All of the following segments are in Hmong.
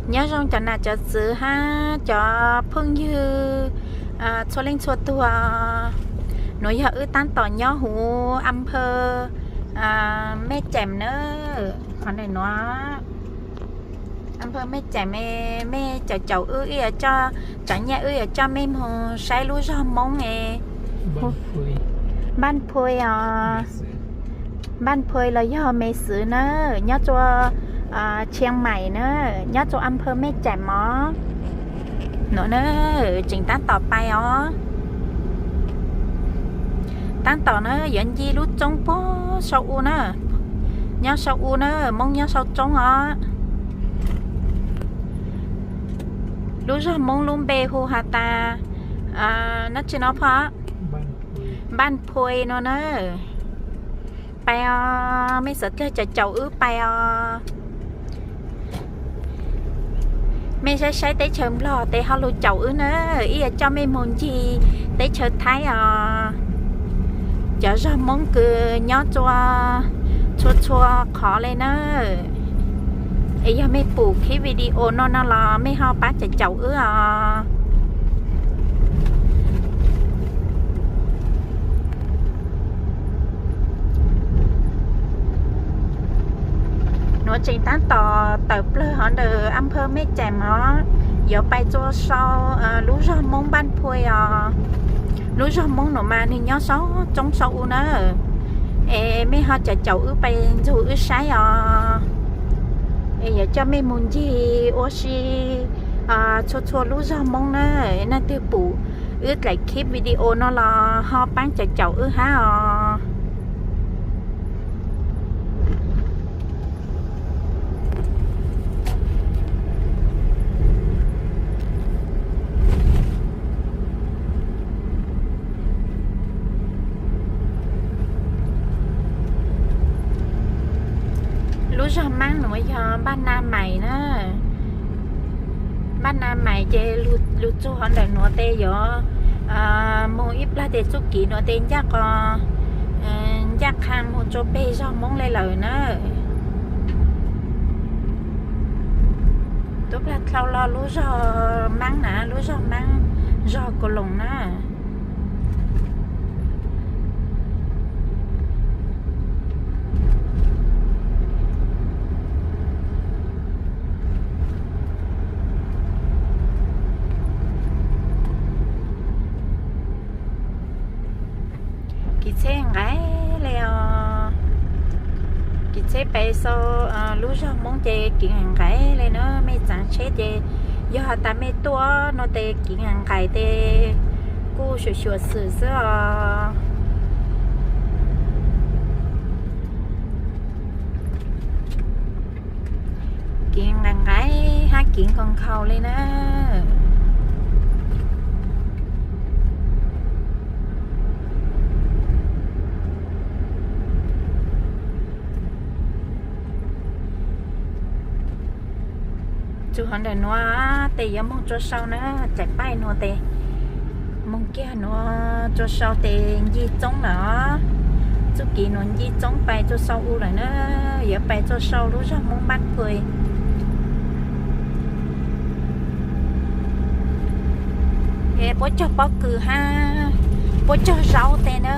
Nyob zoo cov nam cov txwv hab cov phooj ywg txhua leej txhua tug. Nuav yog wb taab tom nyob huv a phawv Mej Caim na. Qhov nuav a phawv Mej Caim, mej caum caum wb, wb yuav coj, tsaav nyaj wb yuav coj mej moog saib lub zog Moob e. Npaj Phuai os. Npaj Phuai los yog Me Xwm na, nyob tsua Tshiab Mais na, nyob tsua a phawv Mej Caim mog. Nuav na, tseem taab tom pais os. Taab tom na yuav nce lub roob puag sau u na. Nyob sau u na, Moob nyob sau roob os. Lub zog Moob lub npe hu has tas nab tsi no phoj? Npaj Phuai no na. Pais os, mej sawv dlawg caum caum wb pais os. Mej saib saib teb chaws Nplog tes ho lug caum wb na, wb yuav coj mej moog ncig teb chaws Thaib os. Cov zog Moob kws nyob tsua txhua txhua qhov le na. Es yog mej pum clip video no no los mej ho pab caum caum wb os. Nuav tseem taab tom tawm plawg hov ntawm a phawv Mej Caim mog, yuav pais tsua sau lub zog Moob Npaj Phuai os. Lub zog Moob nuav mas nwg nyob sau roob sau u na. Es mej ho caum caum wb pais nrug wb saib os. Es yuav coj mej moog ncig ua si txhua txhua lub zog Moob na. Leej twg pum wb dlaim clip video no los ho paab caum caum wb hab os. Lub zog Maab nuav yog Npaj Na Mais na. Npaj Na Mais ces lug txug hov ntawm nuav tes yuav moog ib plag tes txuj kev nuav tes ncaj qo ncaj qha moog tsua peg zog Moob le lawm na. Tub plag dlhau los lub zog Maab na, lub zog Maab zog Koos Loos na. Kev tsheb nqaim le os. Kev tsheb pem sau lub zog Moob ces kev nqaim le na, mej txaav tsheb ces yog has tas mej tuaj no tes kev nqaim tes kuj xyuam xyuam xwm xwb os. Kev nqaim nqaim hab kev nkhaus nkhaus le na. Txug hov ntawm nuav tes yuav moog tsua sau na, caim paib nuav tes moog kiag nuav tsua sau tes nce txoob lawm. Txuj kev nuav nce txoob pais tsua sau u lawm na, yuav pais tsua sau lub zog Moob Npab Phuais. Es puab cog pob kws hab puab cog zaub tes na.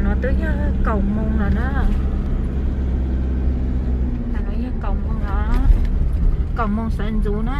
No twb yog kaum moos lawm na. Tam no yog kaum moos lawm, kaum moos sawv ntxuv na.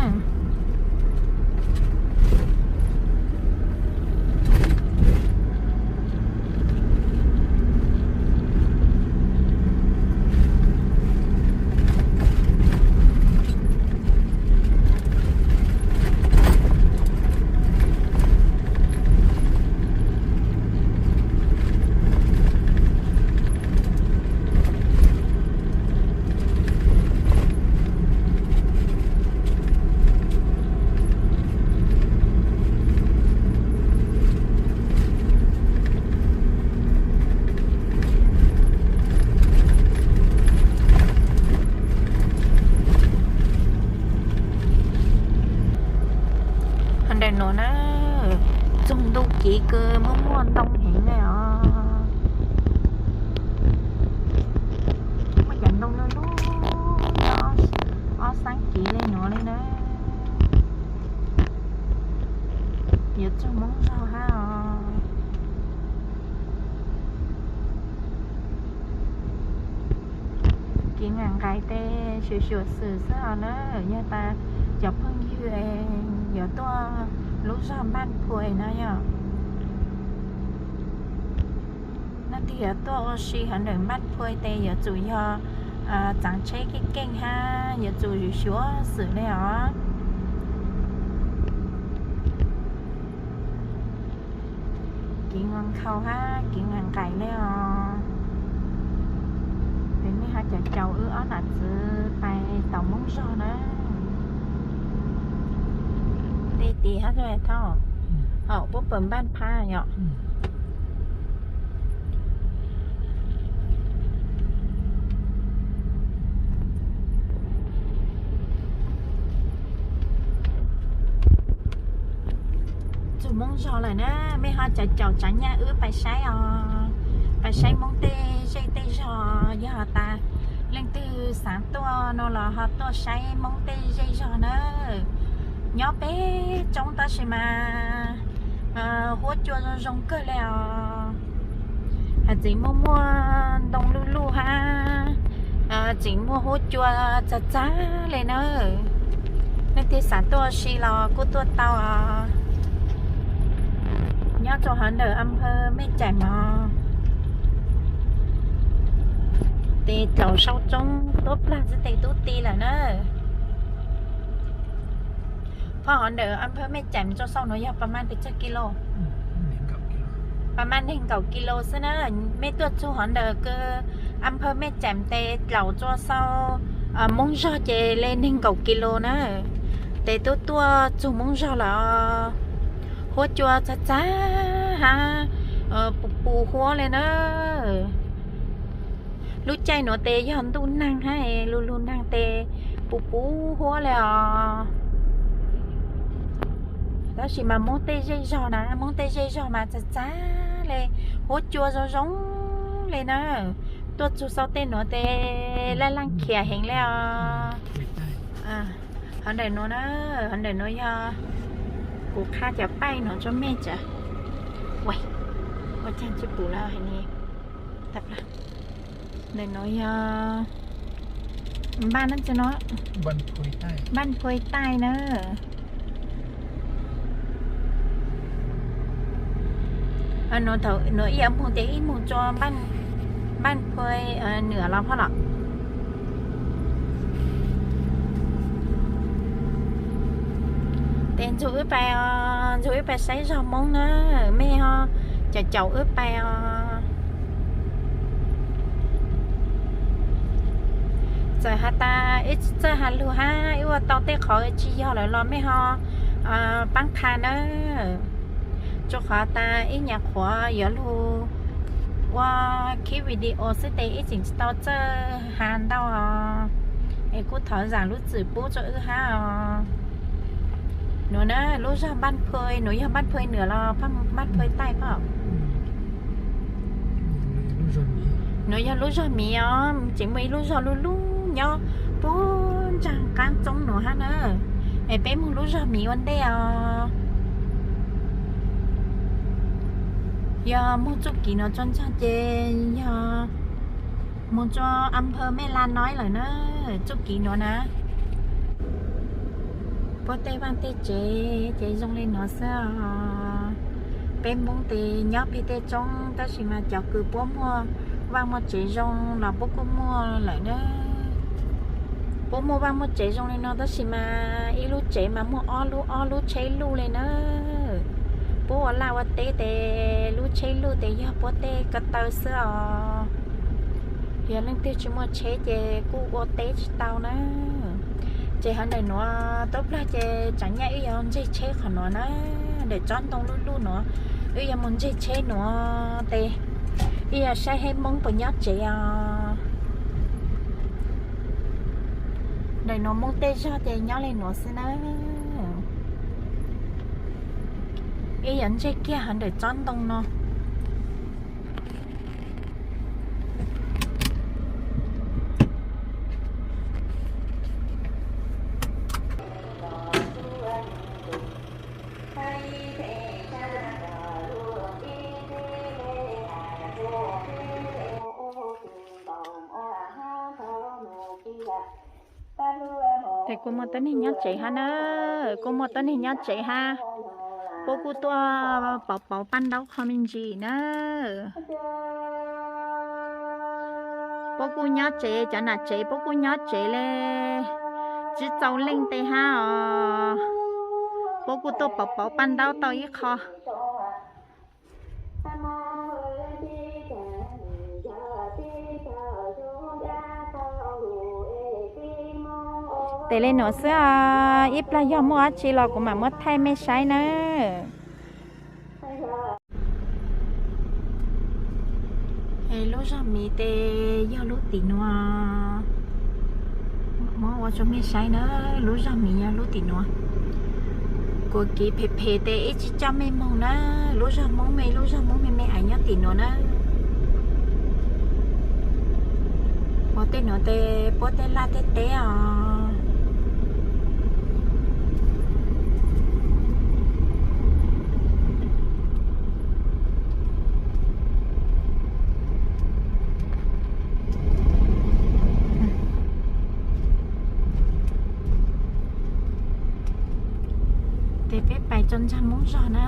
Ho ntawm nuav na, txug ntu kev kws muaj muaj ntoo heev le os. Muaj cov ntoo lug lug nyob ob sab kev le nuav le na. Yuav txug Moob Zog hab os. Kev nqaim nqais tes xyuam xyuam xwm xwb os na, yog tas cov phooj ywg yuav tuaj lub zog Npaj Phua na yog. Leej twg yuav tuaj ua si hov ntawm Npaj Phua tes yuav tsum yog txaav tsheb keej keej hab yuav tsum xyuam xwm le os. Kev nkhaus hab kev nqaim nqais le os. Tes mej ho caum caum wb ob nam txwv pais tau Moob Zog na. Tej tis hab thaub, puab pawg Npaj Phab yom. Txug Moob Zog lawm na, mej ho caum caum tsav nyaj wb pais saib os, pais saib Moob tej zej tej zog. Yog tas leej twg xaav tuaj no los ho tuaj saib Moob tej zej zog na. Nyob peb tsoob tab sis mas huab cua zoo zoo kawg le os. Hais tseem muaj muaj ntoo luj luj hab, tseem muaj huab cua txag txag le na. Leej twg xaav tuaj si los kuj tuaj tau. Nyob rau hov ntawm a phaw Mej Caim mog. Tes dlaus sau tsoob tuab plag xwb tes tub ti lawm na. Phoj hov ntawm a phaw Mej Caim rau sau nuav yog pas mas pes tsawg kis lus? Pas mas neeg nkaum kis lus xwb na. Mej tuaj txug hov ntawm kws a phaw Mej Caim tes dlaus rua sau Moob Zog ces le neeg nkaum kis lus na. Tes tub tuaj txug Moob Zog lawm, huab cua txag txag hab, pus pus huab le na. Lub caij nuav tes yog ntuj nag hab, lug lug nag tes pus pus huab le os. Tab sis mas Moob tej zej zog na, Moob tej zej zog mas txag txag le, huab cua zoo zoo le na. Tuaj txug sau tej nuav tes laj laj khiav heev le os. Hov ntawm nuav na, hov ntawm nuav yog kuv qha cov paij nuav rua mej tsav. Ua caag tsi pum lawm hais ni. Ntawm nuav yog npaj no, npaj Phuai Taij na. Nuav ib yam moog tes ib moog rua npaj Phuai Nwm los phoj los. Tes nrug wb pais os, nrug wb pais saib zog Moob na, mej ho caum caum wb pais os. Txawm has tas wb tsi txawj has lug hab wb ua tau tej qhov tsi yog lawm los mej ho paab qha na. Rua qhov tas ib nyuas qhuav yuav lug ua khib video xwb tes ib tseem tsi tau txawj has ntau os. Es kuj thov zaam lub txim pub rua wb hab os. Nuav na, lub zog npaj Phuai, nuav yog npaj Phuai Nwm los npaj Phuai Taij poj? Nuav yog lub zog miv os, tseem muaj ib lub zog luj luj nyob puag nraag qaab roob nuav hab na. Es peb moog lub zog miv ua ntej os. Yog muaj txuj kev nuav tso ntsoog ces yog moog rua a pha Mej Laj Noib lawm na, txuj kev nuav na. Puab tej vaaj tej tsev ces zoo le nuav xwb os. Peb Moob tes nyob peg tej roob tab sis mas cov kws puab muaj vaaj muaj tsev zoo los puab kuj muaj lawm na. Puab muaj vaaj muaj tsev zoo le nuav tab sis mas ib lub tsev mas muaj ob lub ob lub tsheb luj le na. Puab ua laj ua teb tes lub tsheb luj tes yog puab tej ko taw xwb os. Yog leej twg tsi muaj tsheb ces kuj ua teb tsi tau na. Ces hov ntawm nuav tuab plag ces tsaam nyaj wb yuav ntseg tsheb qhov nuav na, ntawm tsob ntoo luj luj nuav, wb yuav moog ntseg tsheb nuav tes wb yuav saib seb Moob puas nyob tsev os. Ntawm nuav Moob tej zog ces nyob le nuav xwb na. Wb yuav ntseg kiag hov ntawm tsob ntoo no. Tes kuj muaj tuab neeg nyob tsev hab na, kuj muaj tuab neeg nyob tsev hab. Puab kuj tuaj pauv pauv paj ntaub qho me ntsis na. Puab kuj nyob tsev, cov nam tsev puab kuj nyob tsev le, tsib caug leej tes hab os. Puab kuj tuaj pauv pauv paj ntaub tau ib qho. Tes le nuav xwb os, ib plag yog muaj dab tsi los kuv mam muab thaij mej saib nawb. Es lub zog miv tes yog lub tim nuav. Muab ua rua mej saib na, lub zog miv yog lub tim nuav. Kuv kev phem phem tes ib tsi coj mej moog na, lub zog Moob me, lub zog Moob me me ais nyob tim nuav na. Ua tej nuav tes puab tej laj tej teb os. Tes peb pais rua ntsa Moob zog na.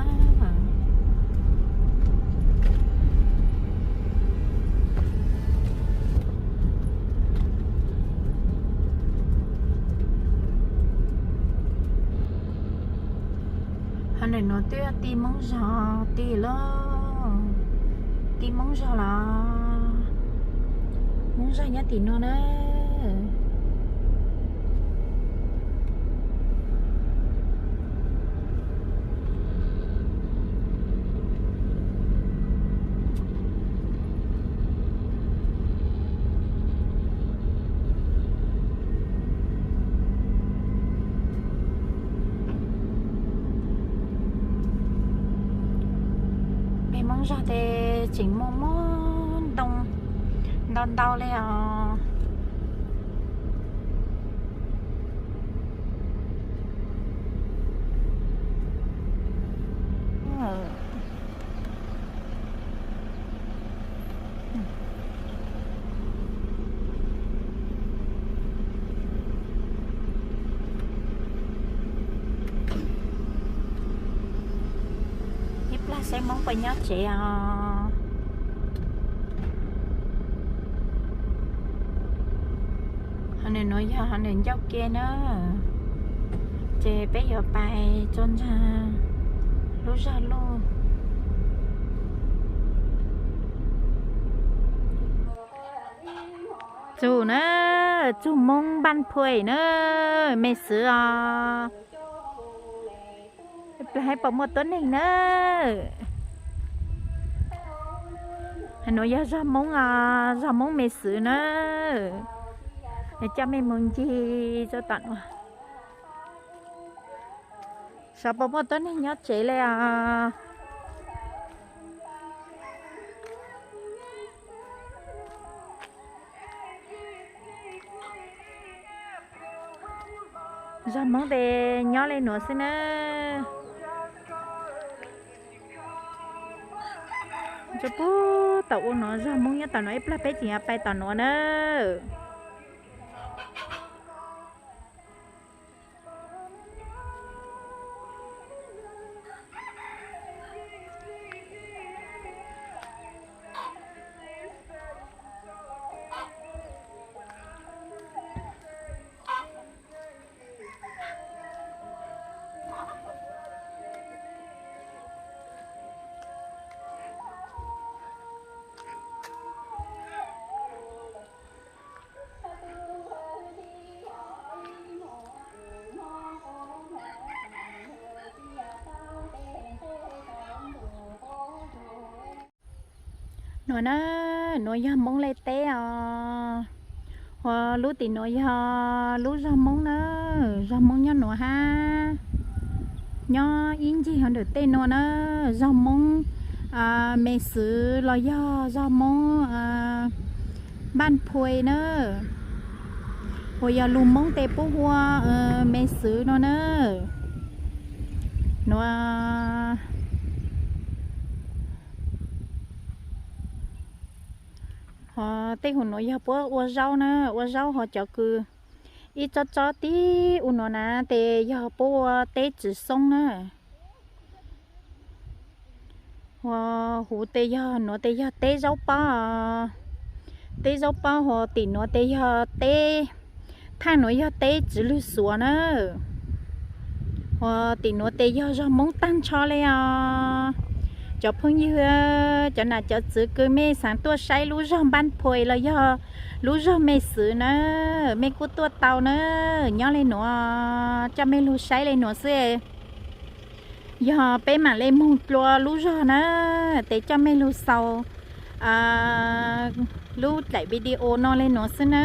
Hov ntawm nuav twb yog ti Moob zog ti lauj. Ti Moob zog los, Moob zog nyob tim nuav na. Peb Moob zog tes tseem muaj muaj ntoo ntau ntau le os. Ib plag saib Moob puas nyob tsev os. Hov ntawm nuav yog hov ntawm ncauj ke na, ces peb yuav pais rua ntsa lub zog luj. Txug na, txug Moob Npaj Phuam na, me xwv os. Peb saib puas muaj tuab neeg na. Nuav yog zog Moob, zog Moob me xwv na. Coj mej moog ncig rua tom nuav, saib puas muaj tuab neeg nyob tsev le os. Zog Moob tes nyob le nuav xwb na. Tso puag tom ub nuav, zog Hmoob nyob tom nuav ib plag, peb tseem yuav pais tom nuav na. Nuav na, nuav yog Hmoob le teb os. Ua lub tim nuav yog lub zog Hmoob na, zog Hmoob nyob nuav hab. Nyob ib ncig hov ntawm tej nuav na, zog Hmoob me xwv los yog zog Hmoob npaj phuai na, uas yog lug Hmoob tes puab hu ua me xwv no na. Nuav, ho tej hov nuav yog puab ua zaub na, ua zaub ho cov kws ib tsob tsob tib ua nuav na, tes yog puab ua teb tswv xoob na. Ho huv tes yog nuav tes yog teb zaub pob, teb zaub pob ho tim nuav tes yog teb, thaaj nuav yog teb tswv lwg xuav na. Ho tim nuav tes yog zog Hmoob taag nrho le os. Cov phooj ywg, cov nam cov txwv kws mej xaav tuaj saib lub zog npaj phuai los yog lub zog me xwv na, mej kuj tuaj tau na. Nyob le nuav, coj mej lug saib le nuav xwb. Yog peb maam le moog dlua lub zog na, tes coj mej lug xaus lub dlaim video no le nuav xwb na.